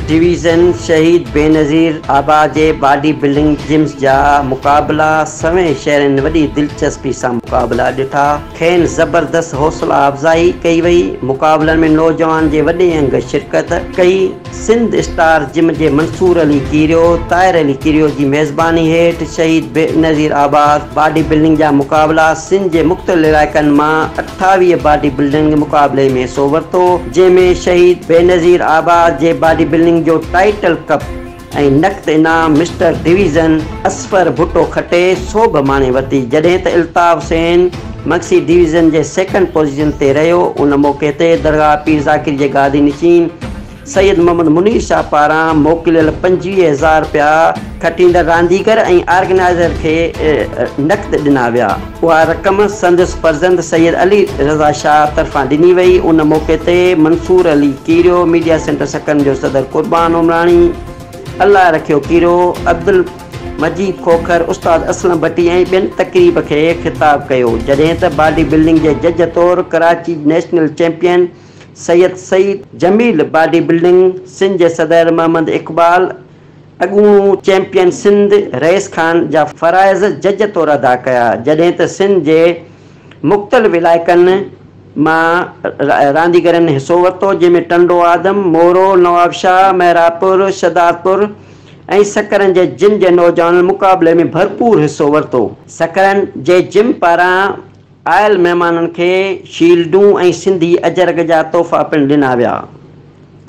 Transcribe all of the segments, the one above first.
Division شهيد بينظير آباد جي باڊي بلڊنگ جمز جا مقابلا سوين شهرين وڏي دلچسپي سان مقابلا ڏٺا، کين زبردست حوصلا افزائي ڪئي وئي، مقابلن ۾ نوجوان جي وڏي انگ شرڪت ڪئي. سنڌ اسٽار جم جي منصور علي ڪيريو، طاهر علي ڪيريو جي ميزباني هيٺ شهيد بينظير آباد باڊي بلڊنگ جا مقابلا سنڌ جي مختلف علائقن مان 28 باڊي بلڊنگ مقابلي ۾ حصو ورتو جنهن ۾ شهيد بينظير آباد جي باڊي بلڊنگ جو ٽائيٽل ڪپ ۽ نقد انعام مسٽر ڊويزن اصفر ڀٽو کٽي سوڀ ماڻي ورتي جڏهن ته الطاف حسين مگسي ڊويزن جي سيڪنڊ پوزيشن تي رهيو ان موقعي تي درگاهه پير ذاڪر جي گادي نشين سيد محمد منير شاهه پاران موڪليل 25 هزار رپيا کٽيندڙ رانديگر ۽ آرگنائيزر کي نقد ڏنا ويا. اها رقم سندس فرزند سيد علي رضا شاهه طرفان ڏني وئي. ان موقعي تي منصور علي ڪيريو، ميڊيا سينٽر سڪرنڊ جو صدر قربان عمراڻي، الله رکيو ڪيريو، عبدالمجيد کوکر، استاد اسلم ڀٽي ۽ ٻين تقريب کي خطاب ڪيو. جڏهن ته باڊي بلڊنگ جي جج طور Karachi national champion Syed Saeed Jamil, body building Sindh جي صدر محمد اقبال، اڳوڻو چيمپيئن سنڌ رئيس خان جا فرائض جج طور ادا ڪيا، جڏهن ته سنڌ جي مختلف علائقن مان رانديگرن حصو ورتو، جنهن ۾ ٽنڊو آدم، مورو، نوابشاهه، محرابپور، شهدادپور ۽ سکرن جي جم جي نوجوانن مقابلي ۾ ڀرپور حصو ورتو. سکرن جي جم پاران آيل مهمانن کي شيلڊون ۽ سنڌي اجرڪ جا تحفا پڻ ڏنا ويا.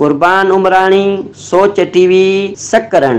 قربان عمراڻي، سوچ ٽي وي، سکرن.